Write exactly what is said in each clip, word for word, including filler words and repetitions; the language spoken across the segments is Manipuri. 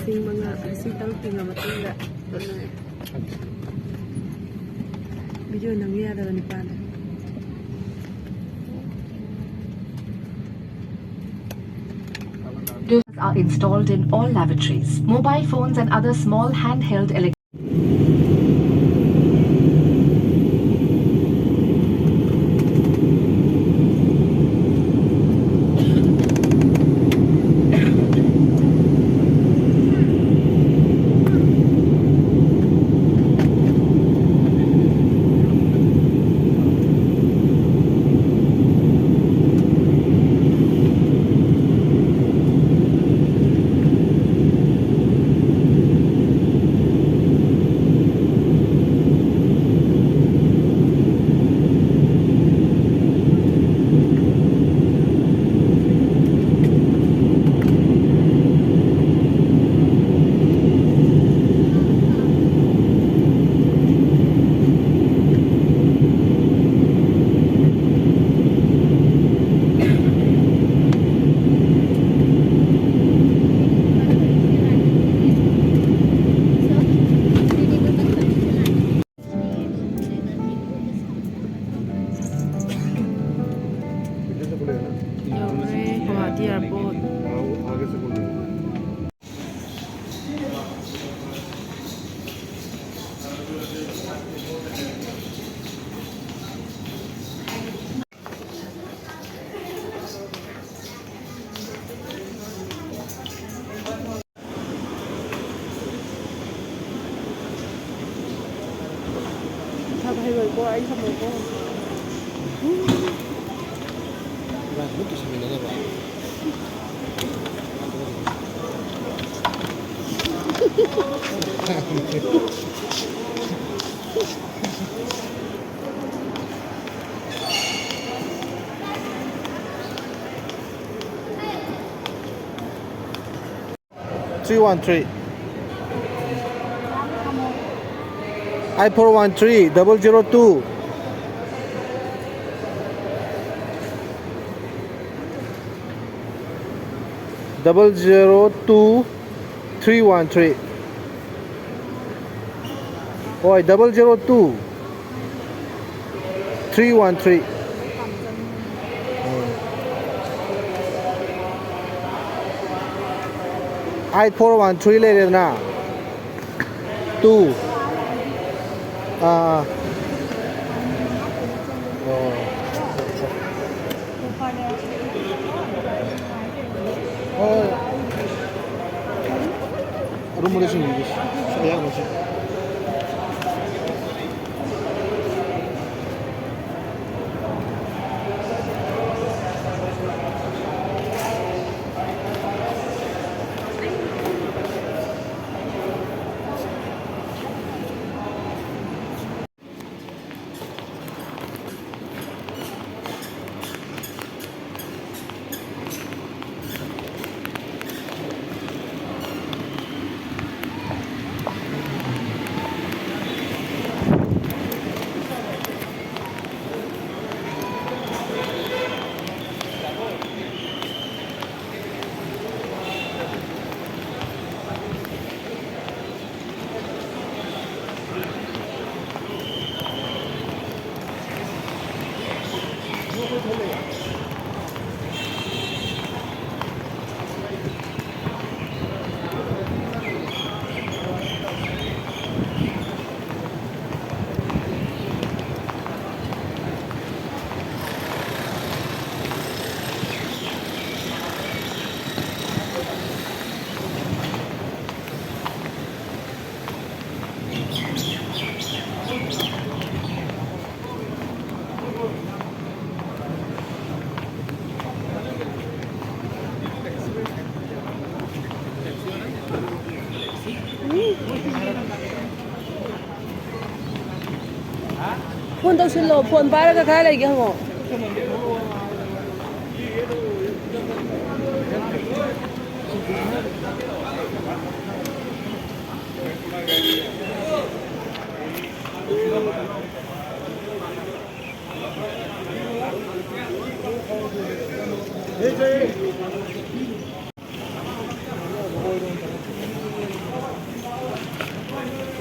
ꯄꯨꯡ ꯃꯉꯥ, ꯂꯤꯁꯤꯡ ꯇꯔꯨꯛ ꯇꯤꯡꯉ ꯃꯇꯨꯡꯗ ꯇꯣꯛꯅꯔꯦ꯫ ꯚꯤꯗꯤꯑꯣ ꯅꯝꯒꯦ ꯌꯥꯗꯕ ꯅꯨꯄꯥꯗꯣ꯫ Are installed in all lavatories. Mobile phones and other small handheld electronic ꯌꯧꯔꯦ ꯒꯨꯋꯥꯍꯥꯇꯤ ꯑꯦꯌꯥꯔꯄꯣꯔꯠ꯫ ꯊꯕꯛ ꯍꯩꯔꯣꯏꯀꯣ, ꯑꯩ ꯊꯝꯃꯣꯏꯀꯣ꯫ ꯏꯕꯥꯅꯤ ꯑꯗꯨꯝ ꯇꯨꯁꯟꯃꯤꯟꯅꯅꯕ꯫ Three one three. I four one three double zero two. Double zero two. Three one three. ꯍꯣꯏ, double zero two, three one three. Eight four one three ꯂꯩꯔꯦꯗꯅ꯫ Two. ꯑꯥ꯫ ꯑꯣ꯫ ꯍꯣꯏ꯫ ꯑꯔꯨꯝꯕꯗ ꯆꯤꯡꯕꯤꯒꯦ꯫ ꯑꯌꯥꯝꯕꯁꯦ꯫ ꯐꯣꯟ ꯇꯧꯁꯤꯜꯂꯣ, ꯐꯣꯟ ꯄꯥꯏꯔꯒ ꯀꯗꯥꯏ ꯂꯩꯒꯦ ꯍꯪꯉꯣ꯫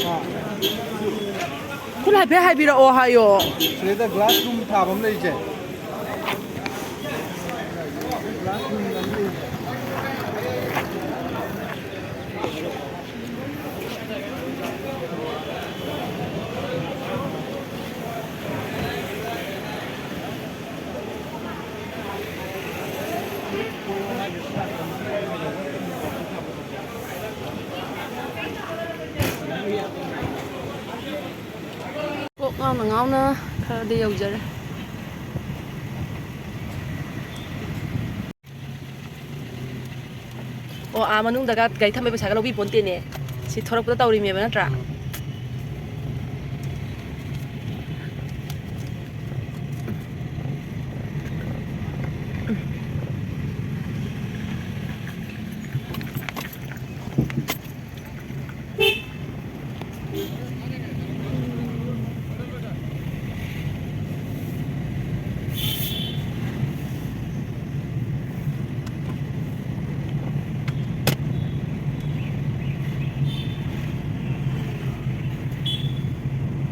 ꯑꯥ꯫ ꯈꯨꯠ ꯍꯥꯏꯐꯦꯠ ꯍꯥꯏꯕꯤꯔꯛꯑꯣ ꯍꯥꯏꯌꯣ꯫ ꯁꯤꯗꯩꯗ glass room ꯊꯥꯕ ꯑꯃ ꯂꯩꯔꯤꯁꯦ꯫ Glass room ꯑꯃ ꯂꯩꯔꯤꯁꯦ꯫ ꯀꯣꯛ ꯉꯥꯎꯅ ꯉꯥꯎꯅ ꯈꯔꯗꯤ ꯌꯧꯖꯔꯦ꯫ ꯑꯣ, ꯑꯥ ꯃꯅꯨꯡꯗꯒ ꯒꯥꯔꯤ ꯊꯝꯕꯩ ꯄꯩꯁꯥꯒ ꯂꯧꯕꯤ ꯄꯣꯟꯇꯦꯅꯦ꯫ ꯁꯤ ꯊꯣꯔꯛꯄꯗ ꯇꯧꯔꯤꯃꯦꯕ, ꯅꯠꯇ꯭ꯔꯥ?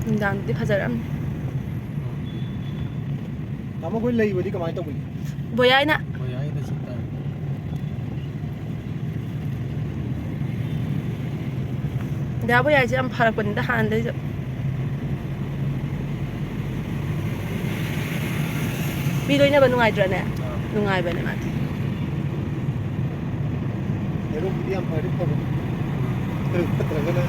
ꯅꯨꯡꯗꯥꯡꯗꯗꯤ ꯐꯖꯔꯝꯅꯤ꯫ ꯇꯥꯃꯣ, ꯑꯩꯈꯣꯏ ꯂꯩꯕꯗꯤ ꯀꯃꯥꯏꯅ ꯇꯧꯕꯅꯣ? ꯕꯣꯌꯥꯏꯅ꯫ ꯕꯣꯌꯥꯏꯗ ꯆꯠ ꯇꯥꯔꯦ꯫ ꯗꯥ ꯕꯣꯌꯥꯏꯁꯦ ꯌꯥꯝ ꯐꯔꯛꯄꯅꯤꯗ ꯍꯥꯟꯅꯗꯩꯁꯨ꯫ ꯃꯤ ꯂꯣꯏꯅꯕ ꯅꯨꯡꯉꯥꯏꯇ꯭ꯔꯅꯦ? ꯑꯥ꯫ ꯅꯨꯡꯉꯥꯏꯕꯅꯦ ꯃꯥꯗꯤ꯫ ꯍꯦꯔꯣꯛꯀꯤꯗꯤ ꯌꯥꯝ ꯐꯔꯗꯤ ꯐꯕ꯫ ꯐꯠꯇ꯭ꯔꯒꯅ꯫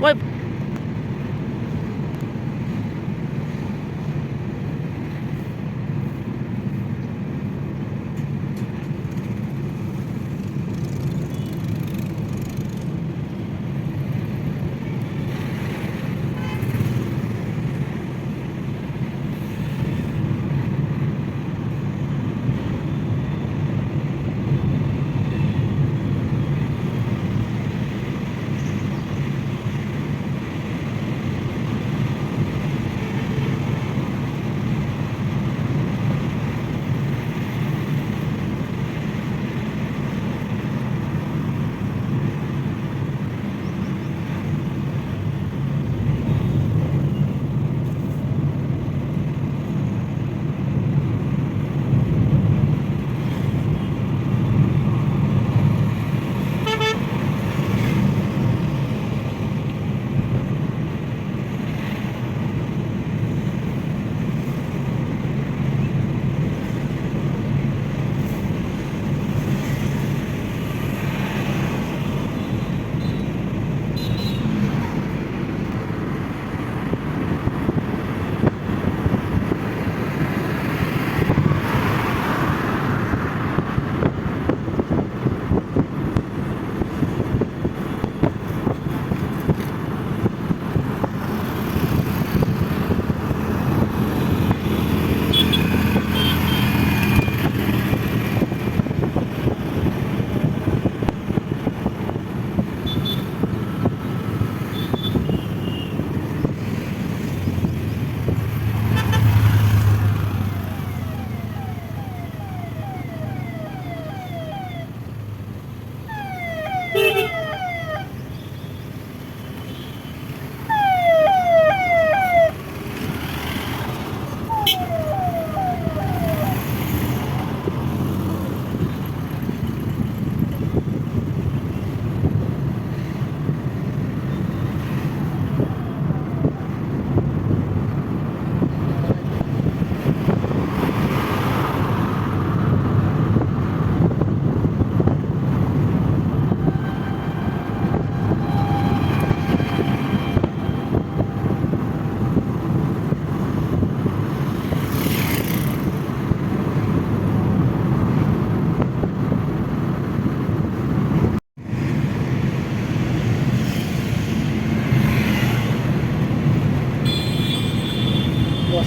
ꯃꯣꯏ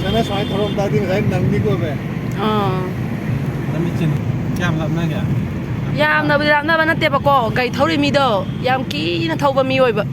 ꯁꯅ ꯁꯨꯃꯥꯏꯅ ꯊꯧꯔꯝ ꯇꯥꯔꯗꯤ ꯉꯁꯥꯏ ꯅꯪꯅꯤ ꯀꯣꯏꯕ꯫ ꯑꯥ꯫ ꯂꯝꯕꯤ ꯆꯤꯟ ꯀꯌꯥꯝ ꯂꯥꯞꯅꯒꯦ? ꯌꯥꯝꯅꯕꯨꯗꯤ ꯂꯥꯞꯅꯕ ꯅꯠꯇꯦꯕꯀꯣ, ꯒꯥꯔꯤ ꯊꯧꯔꯤ ꯃꯤꯗꯣ ꯌꯥꯝ ꯀꯤꯅ ꯊꯧꯕ ꯃꯤ ꯑꯣꯏꯕ꯫